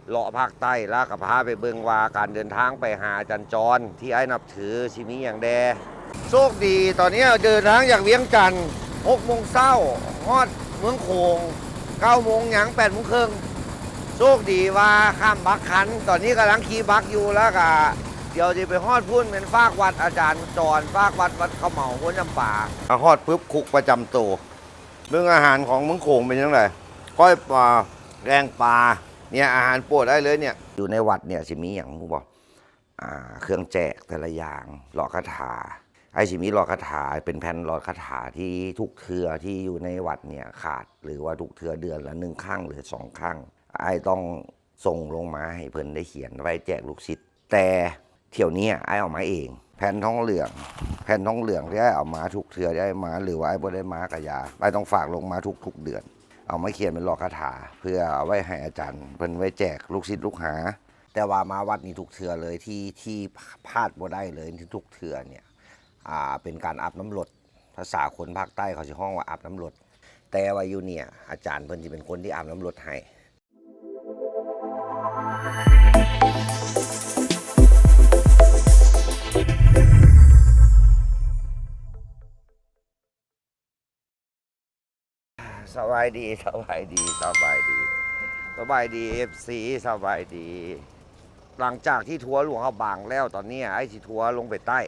ເລາະພາກໃຕ້ ແລ້ວກໍພາໄປເບິ່ງວ່າການເດີນທາງໄປຫາອາຈານຈອນທີ່ອ້າຍນັບຖືຊິມີຫຍັງແດ່. ໂຊກດີ ຕອນນີ້ເດີນທາງຈາກວຽງຈັນຫົກໂມງເຊົ້າ ຮອດເມືອງໂຂງເກົ້າໂມງຫຍັງ ແປດໂມງເຄິ່ງ. ໂຊກດີວ່າຂ້າມບັກທັນ ຕອນນີ້ກຳລັງຂີ່ບັກຢູ່ ແລ້ວກະດຽວຊິໄປຮອດພຸ້ນ ແມ່ນຟາກວັດອາຈານຈອນ ຟາກວັດ ວັດເຂົ້າເໝົາ ໂພນຈຳປາ. ມາຮອດປຶບ ຄຸກປະຈຳໂຕ. ເບິ່ງອາຫານຂອງເມືອງໂຂງເປັນຈັ່ງໃດ? ກ້ອຍປາ, ແກງປາ, ເນ່ຍ ອາຫານໂປດອ້າຍເລີຍເນ່ຍ. ຢູ່ໃນວັດເນ່ຍຊິມີຫຍັງຮູ້ບໍ່? ອ່າ ເຄື່ອງແຈກແຕ່ລະຢ່າງ, ຫຼອດຄາຖາ. ອ້າຍຊິມີຫຼອດຄາຖາ ເປັນແຜ່ນຫຼອດຄາຖາທີ່ທຸກເທື່ອທີ່ຢູ່ໃນວັດເນ່ຍຂາດ ຫຼືວ່າທຸກເທື່ອເດືອນລະໜຶ່ງຄັ້ງ ຫຼືສອງຄັ້ງ ອ້າຍຕ້ອງ ສົ່ງລົງມາໃຫ້ເພິ່ນໄດ້ຂຽນໄວ້ແຈກລູກສິດ. ແຕ່ຖ້ຽວນີ້ອ້າຍເອົາມາເອງ ແຜ່ນທອງເຫຼືອງ, ແຜ່ນທອງເຫຼືອງທີ່ອ້າຍເອົາມາທຸກເທື່ອທີ່ອ້າຍມາ ຫຼືວ່າອ້າຍບໍ່ໄດ້ມາກະຢ່າ, ອ້າຍຕ້ອງຝາກລົງມາທຸກໆເດືອນ. ເອົາມາຂຽນເປັນຫຼອດຄາຖາ ເພື່ອເອົາໄວ້ໃຫ້ອາຈານເພິ່ນໄວ້ແຈກລູກສິດລູກຫາ. ແຕ່ວ່າມາວັດນີ້ທຸກເທື່ອເລີຍ ທີ່ ທີ່ພາດບໍ່ໄດ້ເລີຍ ທີ່ທຸກເທື່ອເນ່ຍ ອ່າ ເປັນການອາບນ້ຳລົດ. ພາສາຄົນພາກໃຕ້ເຂົາຊິຮ້ອງວ່າອາບນ້ຳລົດ. ແຕ່ວ່າຢູ່ເນ່ຍ ອາຈານເພິ່ນຊິເປັນຄົນທີ່ອາບນ້ຳລົດໃຫ້. ສະບາຍດີ ສະບາຍດີ ສະບາຍດີ ສະບາຍດີ ເອັຟຊີ ສະບາຍດີ. ຫຼັງຈາກທີ່ທົວຫຼວງພະບາງແລ້ວ ຕອນນີ້ອ້າຍຊິທົວລົງໄປໃຕ້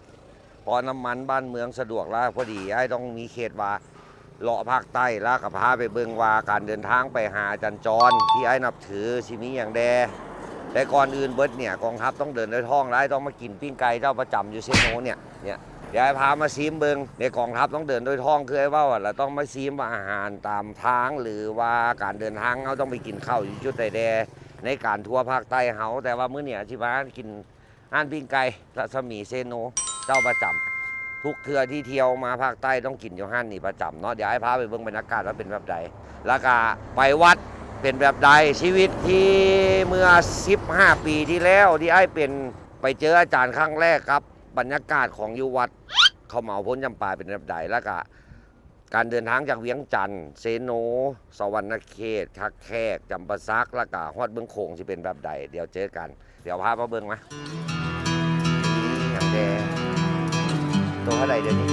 ເພາະນ້ຳມັນບ້ານເມືອງສະດວກຫຼາຍ. ພໍດີອ້າຍຕ້ອງມີເຂດວ່າເລາະພາກໃຕ້ ແລ້ວກໍພາໄປເບິ່ງວ່າການເດີນທາງໄປຫາອາຈານຈອນທີ່ອ້າຍນັບຖືຊິມີຫຍັງແດ່. ແຕ່ກ່ອນອື່ນເບິດເນ່ຍ ກອງທັບຕ້ອງເດີນດ້ວຍທ້ອງ ແລະ ອ້າຍຕ້ອງມາກິນປີ້ງໄກ່ເຈົ້າປະຈຳຢູ່ເຊໂນເນ່ຍ. ເນຍ ດຽວອ້າຍພາມາຊີມເບິ່ງ. ໃນກອງທັບຕ້ອງເດີນດ້ວຍທ້ອງ ຄືອ້າຍເວົ້າຫັ້ນລະ ຕ້ອງມາຊີມວ່າອາຫານຕາມທາງ ຫຼືວ່າການເດີນທາງ ເຮົາຕ້ອງໄປກິນເຂົ້າຢູ່ຈຸດໃດແດ່ ໃນການທົວພາກໃຕ້ເຮົາ. ແຕ່ວ່າມື້ນີ້ຊິມາກິນຮ້ານປີ້ງໄກ່ລັດສະໝີເຊໂນ ເຈົ້າປະຈຳ. ທຸກເທື່ອທີ່ທ່ຽວມາພາກໃຕ້ຕ້ອງກິນຢູ່ຮ້ານນີ້ປະຈຳເນາະ. ດຽວອ້າຍພາໄປເບິ່ງບັນຍາກາດວ່າເປັນແບບໃດ ແລ້ວກະໄປວັດເປັນແບບໃດ. ຊີວິດທີ່ເມື່ອສິບຫ້າປີທີ່ແລ້ວ ທີ່ອ້າຍເປັນ ໄປເຈີອາຈານຄັ້ງແລກກັບບັນຍາກາດຂອງຢູ່ວັດເຂົ້າເໝົາໂພນຈຳປາເປັນແບບໃດ ແລ້ວກະການເດີນທາງຈາກວຽງຈັນ, ເຊໂນ, ສະຫວັນນະເຂດ, ທ່າແຂກ, ຈຳປາສັກ ແລ້ວກະຮອດເມືອງໂຂງຊິເປັນແບບໃດ ດຽວເຈີກັນ. ດຽວພາມາເບິ່ງມາ. ມີຫຍັງແດ່? ໂຕເທົ່າໃດດຽວນີ້?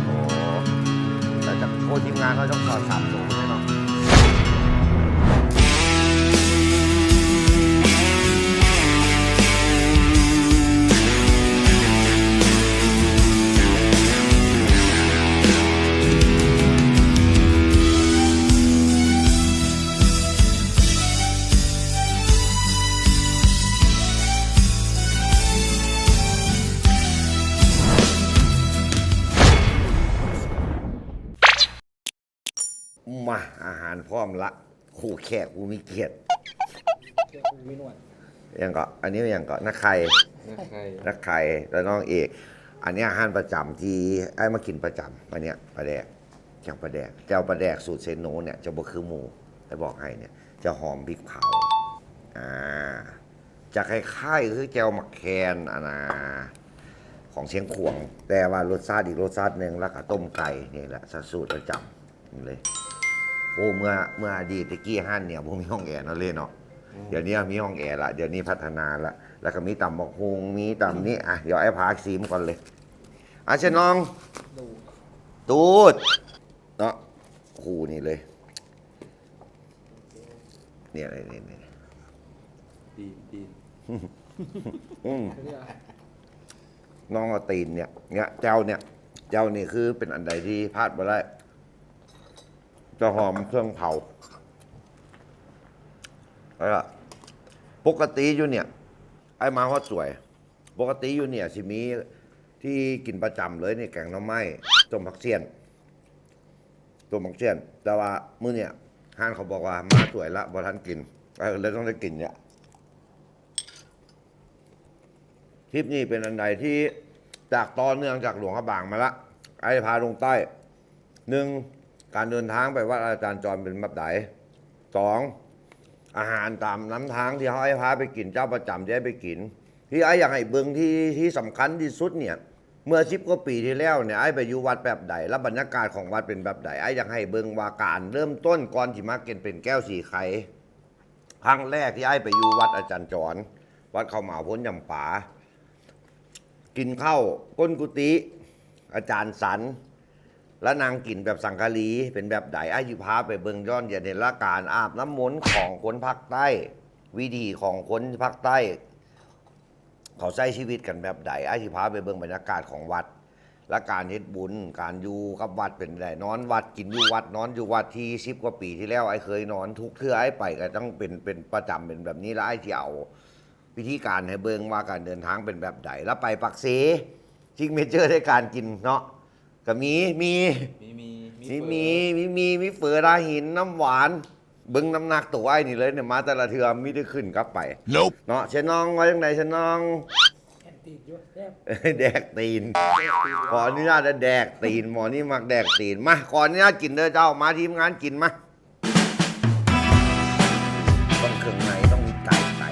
ໂອ້ ແຕ່ຈະໂທທີມງານເຮົາຕ້ອງສອນສາມໂຕເລີຍເນາະ. ມາ ອາຫານພ້ອມລະ ຄູ່ແຂກຜູ້ມີກຽດ. ແຂກຜູ້ມີໜວດ. ຫຍັງເກາະ? ອັນນີ້ຫຍັງເກາະ? ໜ້າໄຂ່. ໜ້າໄຂ່ ໜ້າໄຂ່ ແລ້ວນ້ອງເອກ. ອັນເນີ້ຍຮ້ານປະຈຳທີ່ອ້າຍມາກິນປະຈຳ. ອັນເນີ້ຍປາແດກ ແຈ່ວປາແດກ ແຈ່ວປາແດກສູດເຊໂນເນ່ຍ ຈະບໍ່ຄືໝູ່ ໄດ້ບອກໃຫ້ເນ່ຍ ຈະຫອມພິກເຜົາ ອ່າ ຈະຄ້າຍໆຄືແຈ່ວໝາກແຄນ ອັນນ່າ ຂອງຊຽງຂວາງ ແຕ່ວ່າລົດຊາດອີກລົດຊາດໜຶ່ງ ແລ້ວກະຕົ້ມໄກ່ນີ້ແຫຼະ ສະສູດປະຈຳນີ້ເລີຍ. ໂອ້ ເມື່ອ ເມື່ອອະດີດແຕ່ກີ້ຮ້ານເນີ້ຍບໍ່ມີຫ້ອງແອເນາະເລເນາະ. ອືມ ດຽວນີ້ມີຫ້ອງແອລະ ດຽວນີ້ພັດທະນາລະ ແລ້ວກະມີຕຳບັກຫຸ່ງ ມີຕຳນີ້ ອ່ະ ດຽວອ້າຍພາຊີມກ່ອນເລີຍ. ອາ ເຊີນນ້ອງ ຕູດ ຕູດ ເນາະ ຄູ່ນີ້ເລີຍ ນີ້ ນີ້ ນີ້ ຕີນ ຕີນ ອືມ ນ້ອງເອົາຕີນເນີ້ຍ ເນີ້ຍ ແຈ່ວເນີ້ຍ ແຈ່ວນີ້ຄືເປັນອັນໃດທີ່ພາດບໍ່ໄດ້ ຈະຫອມເຄື່ອງເຜົາ. ແລ້ວກໍປົກກະຕິຢູ່ເນີ້ຍ ອ້າຍມາຮອດສວຍ ປົກກະຕິຢູ່ເນີ້ຍຊິມີທີ່ກິນປະຈຳເລີຍນີ້ ແກງໜໍ່ໄມ້ ຕົ້ມຜັກຊຽນ ຕົ້ມຜັກຊຽນ ແຕ່ວ່າມື້ເນີ້ຍຮ້ານເຂົາບອກວ່າມາສວຍລະ ບໍ່ທັນກິນ ເອີ ເລີຍຕ້ອງໄດ້ກິນເນີ້ຍ. ທຣິບນີ້ເປັນອັນໃດທີ່ຈາກຕໍ່ເນື່ອງຈາກຫຼວງພະບາງມາລະ ອ້າຍພາລົງໃຕ້. ໜຶ່ງ ການເດີນທາງໄປວັດອາຈານຈອນເປັນແບບໃດ? ສອງ ອາຫານຕາມນຳທາງທີ່ເຮົາ ອ້າຍພາໄປກິນ ເຈົ້າປະຈຳທີ່ອ້າຍໄປກິນ ທີ່ອ້າຍຢາກໃຫ້ເບິ່ງ ທີ່ ທີ່ສຳຄັນທີ່ສຸດເນີ້ຍ ເມື່ອສິບກວ່າປີທີ່ແລ້ວເນີ້ຍ ອ້າຍໄປຢູ່ວັດແບບໃດ ແລ້ວບັນຍາກາດຂອງວັດເປັນແບບໃດ? ອ້າຍຢາກໃຫ້ເບິ່ງວ່າການເລີ່ມຕົ້ນກ່ອນຊິມາເປັນ ເປັນແກ້ວສີໄຄ ຄັ້ງແລກທີ່ອ້າຍໄປຢູ່ວັດອາຈານຈອນ ວັດເຂົ້າໝາໂພນຈຳປາ ກິນເຂົ້າກົ້ນກຸຕິອາຈານສັນ ລະນັ່ງກິນແບບສັງກະລີ ເປັນແບບໃດ ອ້າຍຊິພາໄປເບິ່ງ ຍ້ອນຢາກເຫັນລະການອາບນ້ຳມົນຂອງຄົນພາກໃຕ້ ວິຖີຂອງຄົນພາກໃຕ້ ເຂົາໃຊ້ຊີວິດກັນແບບໃດ ອ້າຍຊິພາໄປເບິ່ງບັນຍາກາດຂອງວັດ ລະການເຮັດບຸນ ການຢູ່ກັບວັດເປັນໃດ ນອນວັດ ກິນຢູ່ວັດ ນອນຢູ່ວັດ ທີ່ສິບກວ່າປີທີ່ແລ້ວ ອ້າຍເຄີຍນອນ ທຸກເທື່ອອ້າຍໄປກໍຕ້ອງເປັນ ເປັນປະຈຳ ເປັນແບບນີ້ ລະອ້າຍຊິເອົາ ວິທີການໃຫ້ເບິ່ງວ່າການເດີນທາງເປັນແບບໃດ ລະໄປປາກເຊ ຊິກເນເຈີໃນການກິນເນາະ ກະມີ ມີ ມີ ມີ ມີ ມີເຝີ ມີ ມີ ມີເຝີ ດາຫີນ ນ້ຳຫວານ ເບິ່ງນ້ຳໜັກໂຕອ້າຍນີ້ເລີຍ ມາແຕ່ລະເທື່ອມີແຕ່ຂຶ້ນກັບໄປ ໂນບ ເນາະ ເຊນອງ ວ່າຈັ່ງໃດ ເຊນອງ? ແອນຕີນຢູ່ ແຊບ ແດກຕີນ ຂໍອະນຸຍາດແດກຕີນ ໝໍນີ້ມັກແດກຕີນ ມາ ຂໍອະນຸຍາດກິນເດີເຈົ້າ ມາທີມງານກິນ ມາ ຕ້ອງເຄື່ອງໃນ ຕ້ອງມີໄກ່ ໄກ່ ໄກ່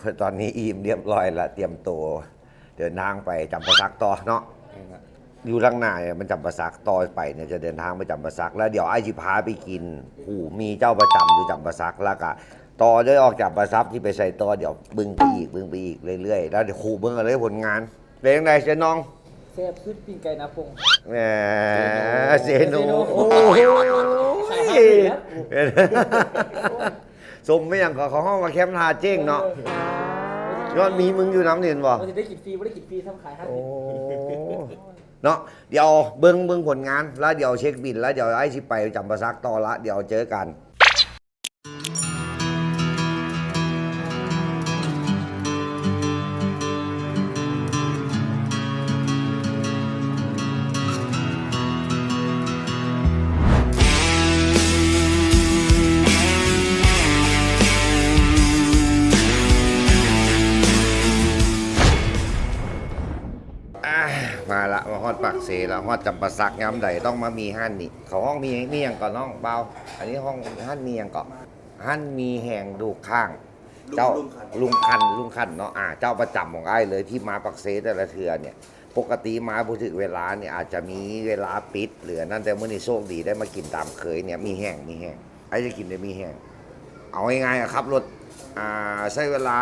ອ່ະ ຕອນນີ້ອີ່ມຮຽບຮ້ອຍລະ ຕຽມໂຕເດີນທາງໄປຈຳປາສັກຕໍ່ເນາະ ແມ່ນລະ ຢູ່ທາງໜ້າມັນຈຳປາສັກ ຕໍ່ໄປເນຍຈະເດີນທາງໄປຈຳປາສັກ ແລ້ວດຽວອ້າຍຊິພາໄປກິນ ໂຫ ມີເຈົ້າປະຈຳຢູ່ຈຳປາສັກ ແລ້ວກະຕໍ່ເລີຍອອກຈຳປາສັກ ຊິໄປໃສຕໍ່ ດຽວເບິ່ງໄປອີກ ເບິ່ງໄປອີກເລື້ອຍໆ ແລ້ວດຽວຄູ່ເບິ່ງເອົາເລີຍຜົນງານ ເປັນຈັ່ງໃດເຊນອງ? ແຊບສຸດປີ້ງໄກ່ນາປົງ ແໝ ເຊໂນ ເຊໂນ ໂອ້ຍ ສມແມ່ນຫຍັງ ເຂົາ ເຂົາຮ້ອງວ່າແຄມທ່າເຈ້ງເນາະ ເອີ ຍ້ອນມີມຶງຢູ່ນຳນີ້ແມ່ນບໍ່? ວ່າຊິໄດ້ກິນຟຣີ ບໍ່ໄດ້ກິນຟຣີ ທຳຂາຍຫ້າສິບ ໂອ້ ເນາະ ດຽວເບິ່ງ ເບິ່ງຜົນງານ ແລ້ວດຽວເຊັກບິນ ແລ້ວດຽວອ້າຍຊິໄປຈຳປາສັກຕໍ່ລະ ດຽວເຈີກັນ. ອ່າ ມາລະ ມາຮອດປາກເຊລະ ຮອດຈຳປາສັກຍາມໃດຕ້ອງມາມີຮ້ານນີ້ ເຂົາຮ້ອງມີ ມີຫຍັງເກາະນ້ອງບ່າວ? ອັນນີ້ຮ້ອງຮ້ານມີຫຍັງເກາະ? ຮ້ານມີແຮງດູກຂ້າງ ເຈົ້າ ລຸງຂັນ ລຸງຂັນເນາະ ອ່າ ເຈົ້າປະຈຳຂອງອ້າຍເລີຍ ທີ່ມາປາກເຊແຕ່ລະເທື່ອເນຍ ປົກກະຕິມາບໍ່ຖືກເວລາເນຍ ອາດຈະມີເວລາປິດ ຫຼື ອັນນັ້ນ ແຕ່ມື້ນີ້ໂຊກດີໄດ້ມາກິນຕາມເຄີຍເນຍ ມີແຮງ ມີແຮງ ອ້າຍຈະກິນໄດ້ມີແຮງ ເອົາງ່າຍໆ ຂັບລົດ ອ່າ ໃຊ້ເວລາ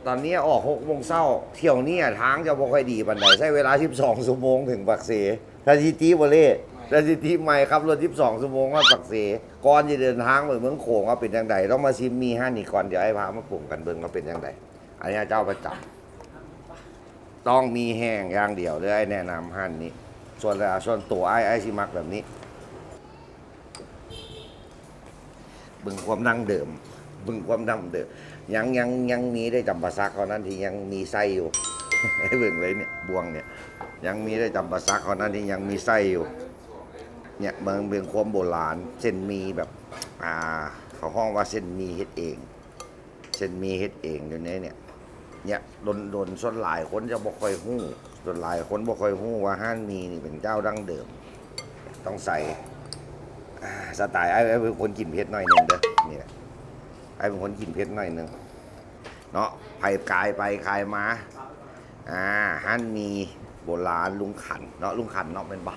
ຕອນນີ້ອອກຫົກໂມງເຊົ້າ ທ່ຽວນີ້ທາງຈະບໍ່ຄ່ອຍດີປານໃດ ໃຊ້ເວລາສິບສອງຊົ່ວໂມງເຖິງປາກເຊ ສະຖິຕິບໍ່ເລະ ສະຖິຕິໃໝ່ ຂັບລົດສິບສອງຊົ່ວໂມງຮອດປາກເຊ ກ່ອນຈະເດີນທາງໄປເມືອງໂຂງວ່າເປັນຈັ່ງໃດ ຕ້ອງມາຊິມໝີ່ຮ້ານນີ້ກ່ອນ ດຽວອ້າຍພາມາປຸງກັນເບິ່ງວ່າເປັນຈັ່ງໃດ ອັນນີ້ເຈົ້າປະຈຳ ຕ້ອງມີແຮງຢ່າງດຽວເດີ ອ້າຍແນະນຳຮ້ານນີ້ ສ່ວນ ສ່ວນໂຕອ້າຍ ອ້າຍຊິມັກແບບນີ້. ເບິ່ງຄວາມດັ້ງເດີມ ເບິ່ງຄວາມດັ້ງເດີມ ຍັງ ຍັງ ຍັງມີໄດ້ຈຳປາສັກເທົ່ານັ້ນທີ່ຍັງມີໄສ້ຢູ່ ໃຫ້ເບິ່ງເລີຍເນຍ ບ່ວງເນຍ ຍັງມີໄດ້ຈຳປາສັກເທົ່ານັ້ນທີ່ຍັງມີໄສ້ຢູ່ ເນຍ ເບິ່ງ ເບິ່ງຄວາມໂບລານ ເສັ້ນໝີ່ແບບ ອ່າ ເຂົາຮ້ອງວ່າເສັ້ນໝີ່ເຮັດເອງ ເສັ້ນໝີ່ເຮັດເອງຢູ່ໃນເນຍ ເນຍ ດົນໆ ສ່ວນຫຼາຍຄົນຈະບໍ່ຄ່ອຍຮູ້ ສ່ວນຫຼາຍຄົນບໍ່ຄ່ອຍຮູ້ວ່າຮ້ານໝີ່ນີ້ເປັນເຈົ້າດັ້ງເດີມ ຕ້ອງໃສ່ ອ່າ ສະໄຕອ້າຍ ອ້າຍເປັນຄົນກິນເຜັດໜ້ອຍໜຶ່ງເດີ ນີ້ແຫຼະ ອ້າຍເປັນຄົນກິນເຜັດໜ້ອຍໜຶ່ງເນາະ ໃຜກາຍໄປກາຍມາ ອ່າ ຮ້ານໝີ່ໂບລານລຸງຂັນເນາະ ລຸງຂັນເນາະ ແມ່ນບໍ່?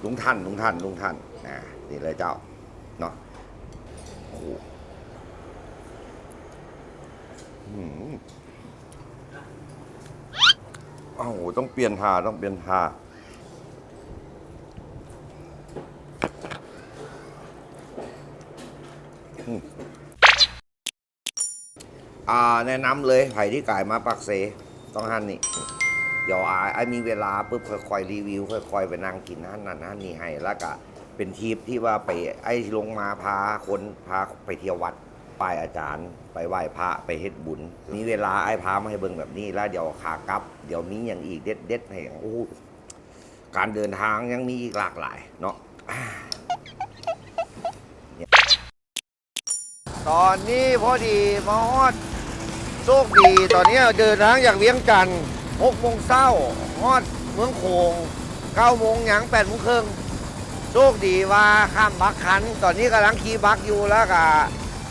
ລຸງທັນ ລຸງທັນ ລຸງທັນ ອ່າ ນີ້ເລີຍເຈົ້າເນາະ ໂອ້ໂຫ ອືມ ເອົ້າ ຕ້ອງປ່ຽນທ່າ ຕ້ອງປ່ຽນທ່າ ອືມ ອ່າ ແນະນຳເລີຍ ໃຜທີ່ກາຍມາປາກເຊ ຕ້ອງຮ້ານນີ້ ດຽວອ້າຍ ອ້າຍມີເວລາປຶບ ຄ່ອຍໆ ຣີວິວ ຄ່ອຍໆ ໄປນັ່ງກິນຮ້ານນັ້ນຮ້ານນີ້ໃຫ້ ແລ້ວກະເປັນທຣິບທີ່ວ່າໄປ ອ້າຍລົງມາພາຄົນ ພາໄປທ່ຽວວັດ ໄຫວ້ອາຈານ ໄປໄຫວ້ພະ ໄປເຮັດບຸນ ມີເວລາອ້າຍພາມາໃຫ້ເບິ່ງແບບນີ້ ແລ້ວດຽວຂາກັບ ດຽວມີຫຍັງອີກເດັດໆ ໃຫ້ ໂອ້ ການເດີນທາງຍັງມີອີກຫຼາກຫຼາຍເນາະ. ຕອນນີ້ພໍດີມາຮອດ ໂຊກດີ ຕອນນີ້ເດີນທາງຈາກວຽງຈັນ ຫົກໂມງເຊົ້າ ຮອດ ເມືອງໂຂງ ເກົ້າໂມງຫຍັງ ແປດໂມງເຄິ່ງ. ໂຊກດີວ່າຂ້າມບັກທັນ. ຕອນນີ້ກຳລັງຂີ່ບັກຢູ່ ແລ້ວກະ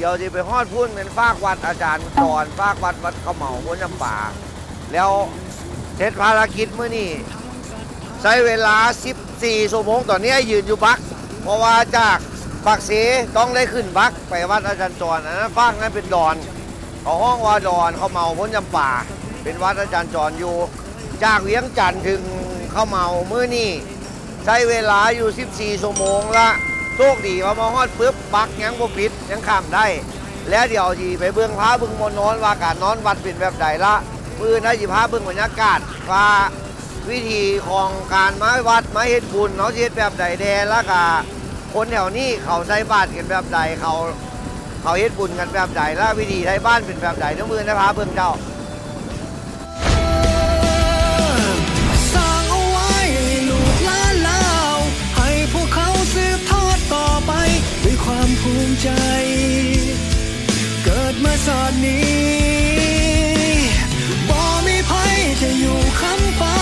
ດຽວຊິໄປຮອດພຸ້ນ ແມ່ນຟາກວັດອາຈານດອນ ຟາກວັດ ວັດເຂົ້າເໝົາ ໂພນຈຳປາ ແລ້ວເສັດພາລະກິດມື້ນີ້ ໃຊ້ເວລາສິບສີ່ຊົ່ວໂມງ. ຕອນນີ້ອ້າຍຢືນຢູ່ບັກ ເພາະວ່າຈາກປາກເຊຕ້ອງໄດ້ຂຶ້ນບັກໄປວັດອາຈານດອນ. ອັນນັ້ນຟາກນັ້ນເປັນດອນ ເຂົາຮ້ອງວ່າດອນເຂົ້າເໝົາ ໂພນຈຳປາ ເປັນວັດອາຈານດອນຢູ່. ຈາກວຽງຈັນເຖິງເຂົ້າເໝົາມື້ນີ້ ໃຊ້ເວລາຢູ່ສິບສີ່ຊົ່ວໂມງລະ. ໂຊກດີວ່າມາຮອດປຶບ ບັກຍັງບໍ່ປິດ ຍັງຂ້າມໄດ້. ແລ້ວດຽວຊິໄປເບິ່ງ ພາເບິ່ງບ່ອນນອນ ວ່າການນອນວັດເປັນແບບໃດລະ. ມື້ອື່ນອ້າຍຊິພາເບິ່ງບັນຍາກາດວ່າ ວິທີຂອງການມາວັດ ມາເຮັດບຸນ ເຮົາຊິເຮັດແບບໃດແດ່ ແລ້ວກະຄົນແຖວນີ້ເຂົາໃສ່ບາດກັນແບບໃດ ເຂົາ ເຂົາເຮັດບຸນກັນແບບໃດ ແລ້ວວິທີໄທບ້ານເປັນແບບໃດ. ດຽວມື້ອື່ນໄດ້ພາເບິ່ງເຈົ້າ. ສ້າງເອົາໄວ້ໃຫ້ລູກຫຼານລາວ ໃຫ້ພວກເຂົາສືບທອດຕໍ່ໄປດ້ວຍຄວາມພູມໃຈ. ເກີດມາຊາດນີ້ ບໍ່ມີໃຜຈະຢູ່ຄ້ຳຟ້າ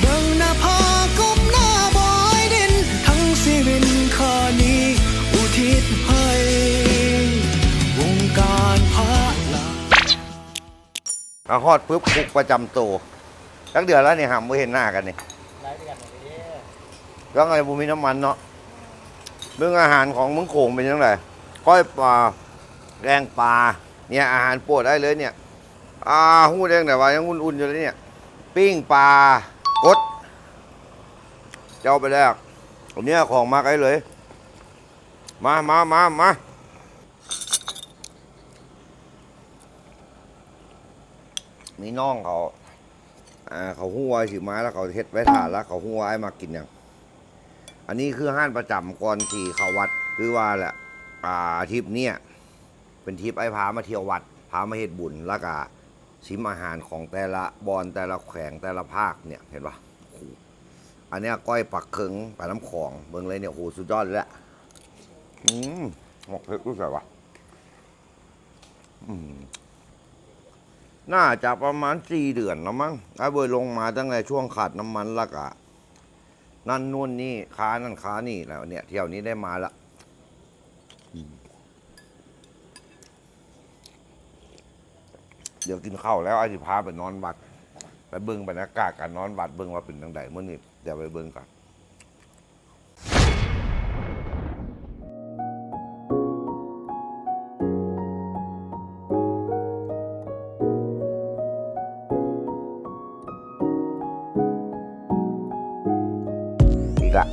ເບິ່ງໜ້າຜາກົ້ມໜ້າບອຍດິນ ທັງຊີວິດຂ້ານີ້ອຸທິດໃຫ້ວົງການພະລາ. ມາຮອດປຶບ ຄຸກປະຈຳໂຕ. ຈັກເດືອນແລ້ວນີ້ຫຳ ບໍ່ເຫັນໜ້າກັນນີ້ ຫຼາຍເດືອນແລ້ວເດ້. ຈັ່ງໃດບໍ່ມີນ້ຳມັນເນາະ. ເບິ່ງອາຫານຂອງເມືອງໂຂງເປັນຈັ່ງໃດ? ກ້ອຍປາ ແກງປາ ເນີ້ຍອາຫານໂປດອ້າຍເລີຍເນີ້ຍ. ອ່າ ຮູ້ໄດ້ຈັ່ງໃດວ່າຍັງອຸ່ນໆຢູ່ເລີຍເນີ້ຍ. ປີ້ງປາກົດ ເຈົ້າໄປແລ້ວ ເນີ້ຍຂອງມັກອ້າຍເລີຍ. ມາ ມາ ມາ ມາ. ມີນ້ອງເຂົາ ອ່າ ເຂົາຮູ້ວ່າຊິມາ ແລ້ວເຂົາເຮັດໄວ້ຖ້າ ແລ້ວເຂົາຮູ້ວ່າອ້າຍມັກກິນຫຍັງ. ອັນນີ້ຄືຮ້ານປະຈຳກ່ອນຊິເຂົ້າວັດ. ຄືວ່າແຫຼະ ອ່າ ທຣິບເນີ້ຍເປັນທຣິບອ້າຍພາມາທ່ຽວວັດ ພາມາເຮັດບຸນ ແລ້ວກະຊິມອາຫານຂອງແຕ່ລະບ່ອນ ແຕ່ລະແຂວງ ແຕ່ລະພາກເນີ້ຍ ເຫັນບໍ່? ໂອ້ໂຫ ອັນເນີ້ຍກ້ອຍປາເຄິງ ປານ້ຳຂອງ ເບິ່ງເລີຍເນີ້ຍ. ໂອ້ໂຫ ສຸດຍອດເລີຍແຫຼະ. ອືມ ໝາກເຜັດຢູ່ໃສວະ? ອືມ ໜ້າຈະປະມານສີ່ເດືອນແລ້ວມັ້ງ ອ້າຍເວີຍລົງມາຕັ້ງແຕ່ຊ່ວງຂາດນ້ຳມັນ ແລ້ວກະນັ້ນໂນ່ນນີ້ ຄານັ້ນຄານີ້ແລ້ວເນີ້ຍ ທ່ຽວນີ້ໄດ້ມາລະ. ອືມ ດຽວກິນເຂົ້າແລ້ວ ອ້າຍຊິພາໄປນອນວັດ ໄປເບິ່ງບັນຍາກາດການນອນວັດ ເບິ່ງວ່າເປັນຈັ່ງໃດມື້ນີ້. ດຽວໄປເບິ່ງກັນ. ອີກລະ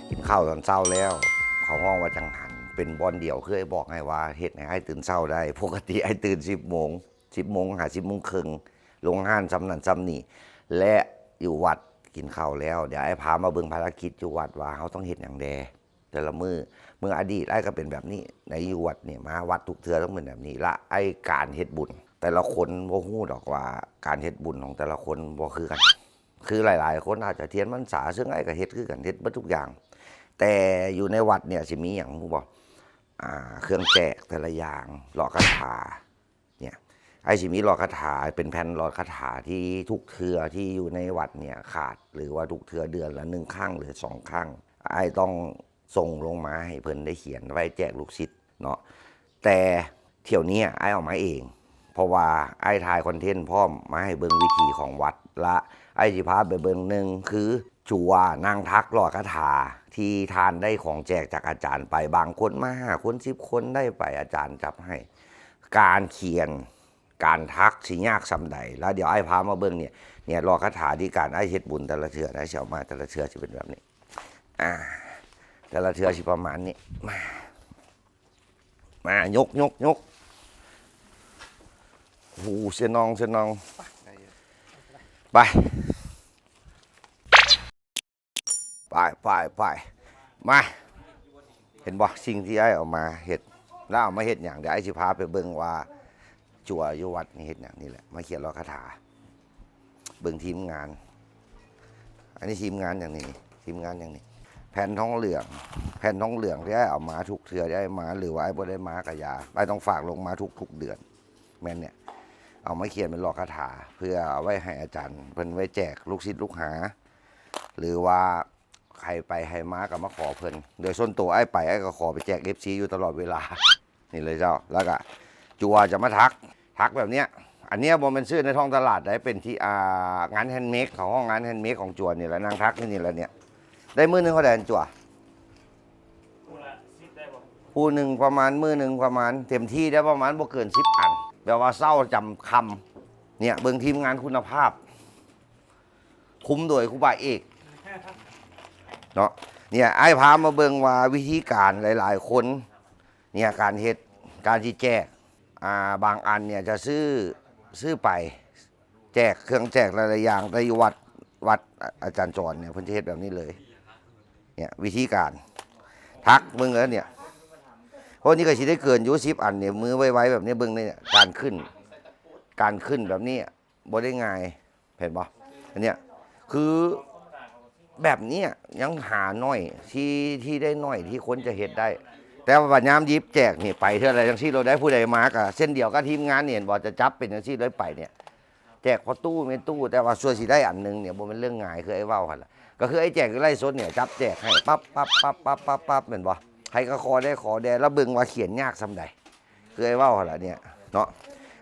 ກິນເຂົ້າຕອນເຊົ້າແລ້ວ ເຂົາຮ້ອງວ່າຈັງຫັນ ເປັນບ່ອນດຽວ ຄືອ້າຍບອກໃຫ້ວ່າເຮັດໃຫ້ອ້າຍຕື່ນເຊົ້າໄດ້. ປົກກະຕິອ້າຍຕື່ນສິບໂມງ ສິບໂມງຫາສິບໂມງເຄິ່ງ ລົງຮ້ານຊ່ຳນັ້ນຊ່ຳນີ້ ແລະ ຢູ່ວັດກິນເຂົ້າແລ້ວ ດຽວອ້າຍພາມາເບິ່ງພາລະກິດຢູ່ວັດວ່າເຮົາຕ້ອງເຮັດຫຍັງແດ່ ແຕ່ລະມື້. ເມື່ອອະດີດອ້າຍກໍເປັນແບບນີ້ ໃນຢູ່ວັດນີ້ ມາວັດທຸກເທື່ອຕ້ອງເປັນແບບນີ້ລະ. ໄອ້ການເຮັດບຸນ ແຕ່ລະຄົນບໍ່ຮູ້ດອກວ່າການເຮັດບຸນຂອງແຕ່ລະຄົນບໍ່ຄືກັນ. ຄືຫຼາຍໆຄົນອາດຈະທຽນພັນສາ ເຊິ່ງອ້າຍກໍເຮັດຄືກັນ ເຮັດເບິດທຸກຢ່າງ. ແຕ່ຢູ່ໃນວັດເນີ້ຍຊິມີຫຍັງຮູ້ບໍ່? ອ່າ ເຄື່ອງແຈກແຕ່ລະຢ່າງ ຫຼອດຄາຖາ ເນີ້ຍ ອ້າຍຊິມີຫຼອດຄາຖາ ເປັນແຜ່ນຫຼອດຄາຖາທີ່ທຸກເທື່ອທີ່ຢູ່ໃນວັດເນີ້ຍຂາດ ຫຼືວ່າທຸກເທື່ອເດືອນລະໜຶ່ງຄັ້ງ ຫຼືສອງຄັ້ງ ອ້າຍຕ້ອງສົ່ງລົງມາໃຫ້ເພິ່ນໄດ້ຂຽນໄວ້ແຈກລູກສິດເນາະ. ແຕ່ຖ້ຽວເນີ້ຍອ້າຍເອົາມາເອງ ເພາະວ່າອ້າຍຖ່າຍຄອນເທັນພ້ອມ ມາໃຫ້ເບິ່ງວິຖີຂອງວັດ ລະອ້າຍຊິພາໄປເບິ່ງ ໜຶ່ງຄື ຈົວນາງທັກຫຼອດຄາຖາທີ່ທ່ານໄດ້ຂອງແຈກຈາກອາຈານໄປ ບາງຄົນມາຫ້າຄົນສິບຄົນໄດ້ໄປ ອາຈານຈັບໃຫ້ ການຂຽນ ການທັກຊິຍາກສ່ຳໃດ ແລ້ວດຽວອ້າຍພາມາເບິ່ງເນີ້ຍ ເນີ້ຍຫຼອດຄາຖາທີ່ການອ້າຍເຮັດບຸນແຕ່ລະເທື່ອນະ ຊິເອົາມາແຕ່ລະເທື່ອຊິເປັນແບບນີ້ ອ່າ ແຕ່ລະເທື່ອຊິປະມານນີ້ ມາ ມາ ຍົກ ຍົກ ຍົກ ໂອ້ໂຫ ເຊນອງ ເຊນອງ ໄປ ໄປ ໄປ ໄປ ມາ ເຫັນບໍ່ ສິ່ງທີ່ອ້າຍເອົາມາເຮັດ ແລ້ວເອົາມາເຮັດຫຍັງ? ດຽວອ້າຍຊິພາໄປເບິ່ງວ່າ ຈົວຢູ່ວັດນີ້ເຮັດຫຍັງ? ນີ້ແຫຼະ ມາຂຽນຫຼອດຄາຖາ ເບິ່ງທີມງານ ອັນນີ້ທີມງານຫຍັງນີ້? ທີມງານຫຍັງນີ້? ແຜ່ນທອງເຫຼືອງ ແຜ່ນທອງເຫຼືອງທີ່ອ້າຍເອົາມາທຸກເທື່ອທີ່ອ້າຍມາ ຫຼືວ່າອ້າຍບໍ່ໄດ້ມາກະຢ່າ ອ້າຍຕ້ອງຝາກລົງມາທຸກໆເດືອນ ແມ່ນເນີ້ຍ ເອົາມາຂຽນເປັນຫຼອດຄາຖາ ເພື່ອເອົາໄວ້ໃຫ້ອາຈານເພິ່ນໄວ້ແຈກລູກສິດລູກຫາ ຫຼືວ່າໃຜໄປໃຜມາກໍມາຂໍເພິ່ນ. ໂດຍສ່ວນໂຕອ້າຍໄປ ອ້າຍກໍຂໍໄປແຈກເອັຟຊີຢູ່ຕະຫຼອດເວລາ ນີ້ເລີຍເຈົ້າ. ແລ້ວກໍຈົວຈະມາຖັກ ຖັກແບບເນີ້ຍ. ອັນເນີ້ຍບໍ່ແມ່ນຊື້ໃນທ້ອງຕະຫຼາດໃດ ເປັນທີ່ ອ່າ ງານແຮນເມດ ເຂົາຮ້ອງງານແຮນເມດຂອງຈົວນີ້ແຫຼະ. ນັ່ງຖັກຢູ່ນີ້ແຫຼະເນີ້ຍ. ໄດ້ມື້ໜຶ່ງເທົ່າໃດອັນຈົວ? ຜູ້ລະສິບໄດ້ບໍ່? ຜູ້ໜຶ່ງປະມານ ມື້ໜຶ່ງປະມານ ເຕັມທີ່ໄດ້ປະມານບໍ່ເກີນສິບອັນ. ແບບວ່າເຊົ້າຈຳຄ່ຳ. ເນີ້ຍ ເບິ່ງທີມງານຄຸນນະພາບ ຄຸມໂດຍຄູບາເອກເນາະ. ເນີ້ຍ ອ້າຍພາມາເບິ່ງວ່າວິທີການຫຼາຍໆຄົນ ເນີ້ຍ ການເຮັດ ການທີ່ແຈກ ອ່າ ບາງອັນເນີ້ຍຈະຊື້ ຊື້ໄປແຈກ ເຄື່ອງແຈກຫຼາຍໆຢ່າງ. ແຕ່ຢູ່ວັດ ວັດອາຈານຈອນເນີ້ຍ ເພິ່ນຈະເຮັດແບບນີ້ເລີຍ. ເນີ້ຍ ວິທີການ ຖັກເບິ່ງເດີເນີ້ຍ. ໂອ້ ນີ້ກໍຊິໄດ້ເກີນຢູ່ສິບອັນນີ້ ມືໄວໆແບບນີ້. ເບິ່ງນີ້ ການຂຶ້ນ ການຂຶ້ນແບບນີ້ບໍ່ໄດ້ງ່າຍ ເຫັນບໍ່? ອັນເນີ້ຍ ຄືແບບເນີ້ຍຍັງຫາໜ້ອຍ ທີ່ ທີ່ໄດ້ໜ້ອຍທີ່ຄົນຈະເຮັດໄດ້. ແຕ່ວ່າຍາມຫຍິບແຈກນີ້ ໄປເທື່ອລະຈັ່ງຊີ້ໂລດໄດ໋. ຜູ້ໃດມາກໍເຊັ່ນດຽວກັບທີມງານນີ້ ເຫັນບໍ່? ຈະຈັບເປັນຈັ່ງຊີ້ເລີຍໄປເນີ້ຍ ແຈກພໍ່ຕູ້ແມ່ຕູ້. ແຕ່ວ່າສ່ວນຊິໄດ້ອັນໜຶ່ງເນີ້ຍ ບໍ່ແມ່ນເລື່ອງງ່າຍ ຄືອ້າຍເວົ້າຫັ້ນລະ. ກໍຄືອ້າຍແຈກຢູ່ໄລຟ໌ສົດເນີ້ຍ ຈັບແຈກໃຫ້ປັບໆໆໆ ແມ່ນບໍ່? ໃຜກໍຂໍແດ່ ຂໍແດ່ ແລ້ວເບິ່ງວ່າຂຽນຍາກສ່ຳໃດ ຄືອ້າຍເວົ້າຫັ້ນລະເນີ້ຍເນາະ.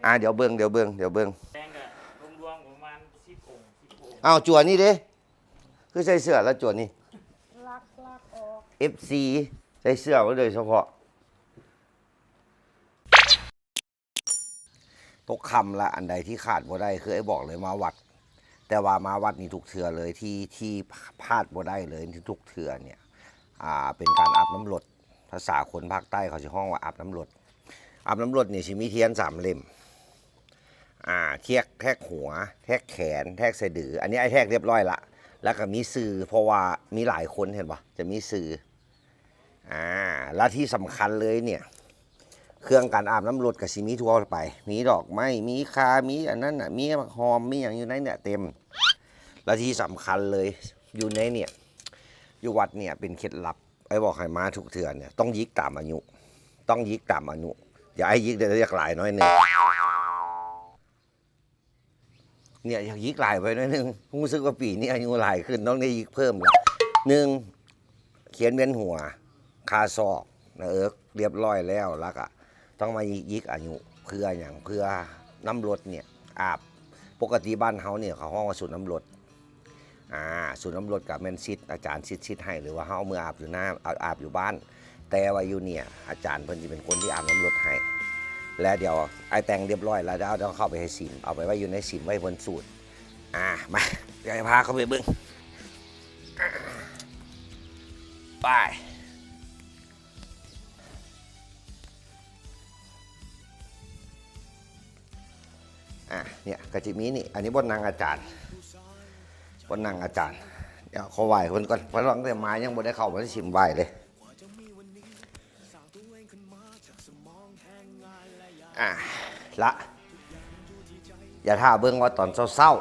ອ່າ ດຽວເບິ່ງ ດຽວເບິ່ງ ດຽວເບິ່ງ. ແດງກໍລວມໆປະມານສິບອົງ ສິບອົງ. ອ້າວ ຈົວນີ້ເດ້ ຄືໃສ່ເສື້ອລະຈົວນີ້? ລັກ ລັກອອກ ເອັຟຊີ ໃສ່ເສື້ອມາໂດຍສະເພາະ. ຕົກຄ່ຳລະ ອັນໃດທີ່ຂາດບໍ່ໄດ້ ຄືອ້າຍບອກເລີຍ ມາວັດ. ແຕ່ວ່າມາວັດນີ້ທຸກເທື່ອເລີຍ ທີ່ ທີ່ພາດບໍ່ໄດ້ເລີຍ ທຸກເທື່ອເນີ້ຍ ອ່າ ເປັນການອາບນ້ຳລົດ. ພາສາຄົນພາກໃຕ້ເຂົາຊິຮ້ອງວ່າອາບນ້ຳລົດ. ອາບນ້ຳລົດນີ້ຊິມີທຽນສາມເຫຼັ້ມ ອ່າ ທຽກ ແທກຫົວ ແທກແຂນ ແທກສະດື. ອັນນີ້ອ້າຍແທກຮຽບຮ້ອຍລະ ແລ້ວກໍມີຊື່ ເພາະວ່າມີຫຼາຍຄົນ ເຫັນບໍ່? ຈະມີຊື່. ອ່າ ແລະທີ່ສຳຄັນເລີຍເນີ້ຍ ເຄື່ອງການອາບນ້ຳລົດກໍຊິມີທົ່ວໄປ ມີດອກໄມ້ ມີຂ່າ ມີອັນນັ້ນນະ ມີໝາກຫອມ ມີຫຍັງຢູ່ໃນເນີ້ຍເຕັມ. ແລະທີ່ສຳຄັນເລີຍ ຢູ່ໃນເນີ້ຍ ຢູ່ວັດເນີ້ຍເປັນເຄັດລັບ ອ້າຍບອກໃຫ້ມາທຸກເທື່ອເນີ້ຍ ຕ້ອງຢິກຕາມອາຍຸ ຕ້ອງຢິກຕາມອາຍຸ. ຢ່າໃຫ້ຢິກເດີ ຢາກຫຼາຍໜ້ອຍໜຶ່ງ. ເນີ້ຍ ຢາກຢິກຫຼາຍໄປໜ້ອຍໜຶ່ງ ຮູ້ສຶກວ່າປີນີ້ອາຍຸຫຼາຍຂຶ້ນ ຕ້ອງໄດ້ຢິກເພີ່ມລະ. ໜຶ່ງ ຂຽນວຽນຫົວ ຄາຊອກ ໜ້າເອິກ ຮຽບຮ້ອຍແລ້ວ ແລ້ວກະຕ້ອງມາຍິກອາຍຸ. ເພື່ອຫຍັງ? ເພື່ອນ້ຳລົດເນີ້ຍອາບ. ປົກກະຕິບ້ານເຮົານີ້ເຂົາຮ້ອງວ່າສູບນ້ຳລົດ. ອ່າ ສູບນ້ຳລົດກະແມ່ນສິດ ອາຈານສິດ ສິດໃຫ້ ຫຼືວ່າເຮົາເອົາມືອາບຢູ່ນ້ຳ ອາບຢູ່ບ້ານ. ແຕ່ວ່າຢູ່ເນີ້ຍ ອາຈານເພິ່ນຊິເປັນຄົນທີ່ອາບນ້ຳລົດໃຫ້. ແລະດຽວອ້າຍແຕ່ງຮຽບຮ້ອຍແລ້ວ ດຽວເອົາເຂົ້າໄປໃຫ້ສິມ ເອົາໄປໄວ້ຢູ່ໃນສິມ ໄວ້ເພິ່ນສູດ. ອ່າ ມາ ດຽວໃຫ້ພາເຂົ້າໄປເບິ່ງ. ໄປ. ອ່າ ເນີ້ຍ ກໍຈະມີນີ້ ອັນນີ້ບ່ອນນັ່ງອາຈານ ບ່ອນນັ່ງອາຈານ. ດຽວຂໍໄຫວ້ເພິ່ນກ່ອນ ເພາະວ່າຕັ້ງແຕ່ມາຍັງບໍ່ໄດ້ເຂົ້າມາໃນສິມໄຫວ້ເລີຍ. ອ່າ ລະ ຢ່າຖ້າເບິ່ງວ່າຕອນເຊົ້າ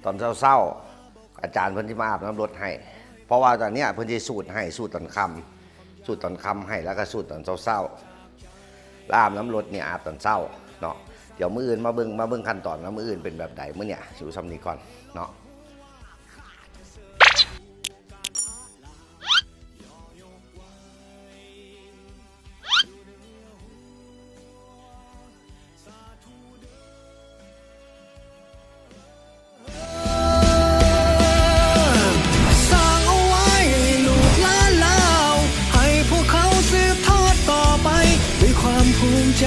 ໆ ຕອນເຊົ້າໆ ອາຈານເພິ່ນຊິມາອາບນ້ຳລົດໃຫ້ ເພາະວ່າຕອນເນີ້ຍເພິ່ນຊິສູດໃຫ້ ສູດຕອນຄ່ຳ ສູດຕອນຄ່ຳໃຫ້ ແລ້ວກໍສູດຕອນເຊົ້າໆ. ແລ້ວອາບນ້ຳລົດນີ້ອາບຕອນເຊົ້າເນາະ. ດຽວມື້ອື່ນມາເບິ່ງ ມາເບິ່ງຂັ້ນຕອນວ່າມື້ອື່ນເປັນແບບໃດ. ມື້ເນີ້ຍຢູ່ສ່ຳນີ້ກ່ອນເນາະ. ສ້າງເອົາໄວ້ໃຫ້ລູກຫຼານລາວ ໃຫ້ພວກເຂົາສືບທອດຕໍ່ໄປດ້ວຍຄວາມພູມໃຈ.